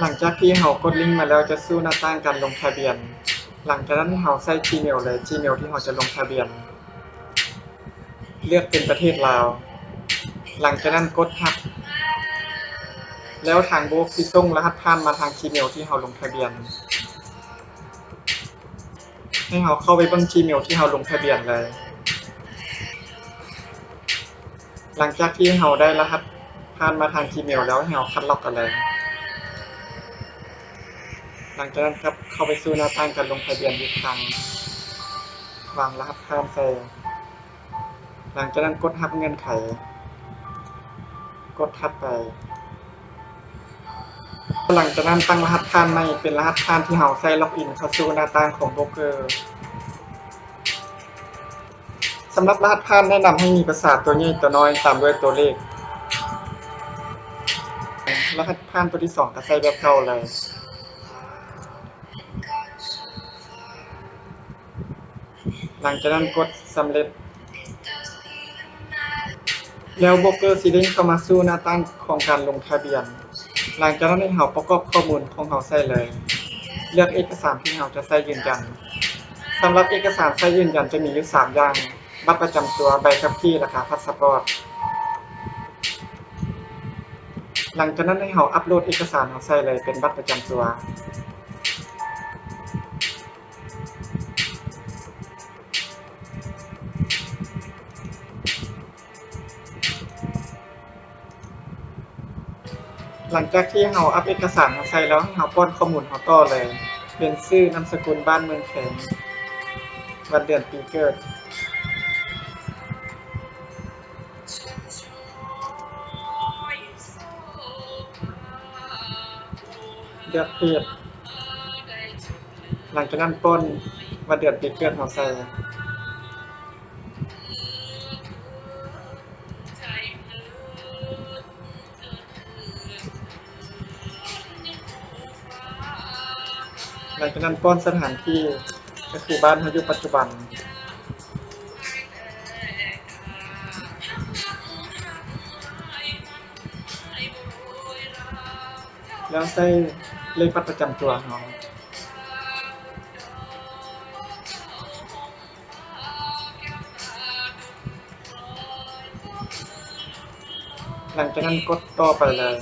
ຫຼັງຈາກທີ່ເຮົາກົດລິ້ງມາແລ້ວ ຈະສູ່ໜ້າຕ່າງການລົງທະບຽນ. ຫຼັງຈາກນັ້ນເຮົາໃສ່ Gmail ເລີຍ Gmail ທີ່ເຮົາຈະລົງທະບຽນ. ເລືອກເປັນປະເທດລາວ. ຫຼັງຈາກນັ້ນກົດຮັບ ແລ້ວທາງໂບກຊິສົ່ງລະຫັດຜ່ານມາທາງ Gmail ທີ່ເຮົາລົງທະບຽນ. ໃຫ້ເຮົາເຂົ້າໄປເບິ່ງ Gmail ທີ່ເຮົາລົງທະບຽນເລີຍ. ຫຼັງຈາກທີ່ເຮົາໄດ້ລະຫັດຜ່ານມາທາງ Gmail ແລ້ວ ໃຫ້ເຮົາຄັດລອກເອົາເລີຍ. ຫຼັງຈາກນັ້ນກັບເຂົ້າໄປສູ່ໜ້າຕ່າງການລົງທະບຽນອີກຄັ້ງ. ວາງລະຫັດຜ່ານໃສ່. ຫຼັງຈາກນັ້ນກົດຮັບເງື່ອນໄຂ. ກົດຖັດໄປ. ຫຼັງຈາກນັ້ນຕັ້ງລະຫັດຜ່ານໃໝ່ ເປັນລະຫັດຜ່ານທີ່ເຮົາໃຊ້ລັອກອິນເຂົ້າສູ່ໜ້າຕ່າງຂອງໂບຣກເກີ. ສຳລັບລະຫັດຜ່ານແນະນຳໃຫ້ມີພາສາຕົວໃຫຍ່ຕົວນ້ອຍຕາມດ້ວຍຕົວເລກ. ລະຫັດຜ່ານຕົວທີສອງກໍໃສ່ແບບເກົ່າເລີຍ. ຫຼັງຈາກນັ້ນກົດສຳເລັດ ແລ້ວໂບຣກເກີຊິເດ້ງເຂົ້າມາສູ່ໜ້າຕ່າງຂອງການລົງທະບຽນ. ຫຼັງຈາກນັ້ນໃຫ້ເຮົາປະກອບຂໍ້ມູນຂອງເຮົາໃສ່ເລີຍ. ເລືອກເອກະສານທີ່ເຮົາຈະໃຊ້ຢືນຢັນ. ສຳລັບເອກະສານໃຊ້ຢືນຢັນຈະມີຢູ່ສາມຢ່າງ ບັດປະຈຳຕົວ, ໃບຂັບຂີ່ ແລະກະພາສປອດ. ຫຼັງຈາກນັ້ນໃຫ້ເຮົາອັບໂຫຼດເອກະສານເຮົາໃສ່ເລີຍ ເປັນບັດປະຈຳຕົວ. ຫຼັງຈາກທີ່ເຮົາອັບເອກະສານເຮົາໃສ່ແລ້ວ ໃຫ້ເຮົາປ້ອນຂໍ້ມູນເຮົາຕໍ່ເລີຍ ເປັນຊື່, ນາມສະກຸນ, ບ້ານເມືອງແຂວງ, ວັນເດືອນປີເກີດ. ເລືອກເພດ. ຫຼັງຈາກນັ້ນປ້ອນວັນເດືອນປີເກີດເຮົາໃສ່. ຫຼັງຈາກນັ້ນປ້ອນສະຖານທີ່ ກໍຄືບ້ານເຮົາຢູ່ປັດຈຸບັນ. ແລ້ວໃສ່ເລກບັດປະຈຳຕົວເຮົາ. ຫຼັງຈາກນັ້ນກົດຕໍ່ໄປເລີຍ.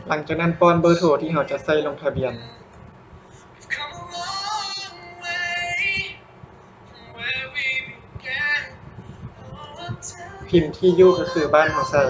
ຫຼັງຈາກນັ້ນປ້ອນເບີໂທທີ່ເຮົາຈະໃຊ້ລົງທະບຽນ. ພິມທີ່ຢູ່ກໍຄືບ້ານເຮົາໃສ່.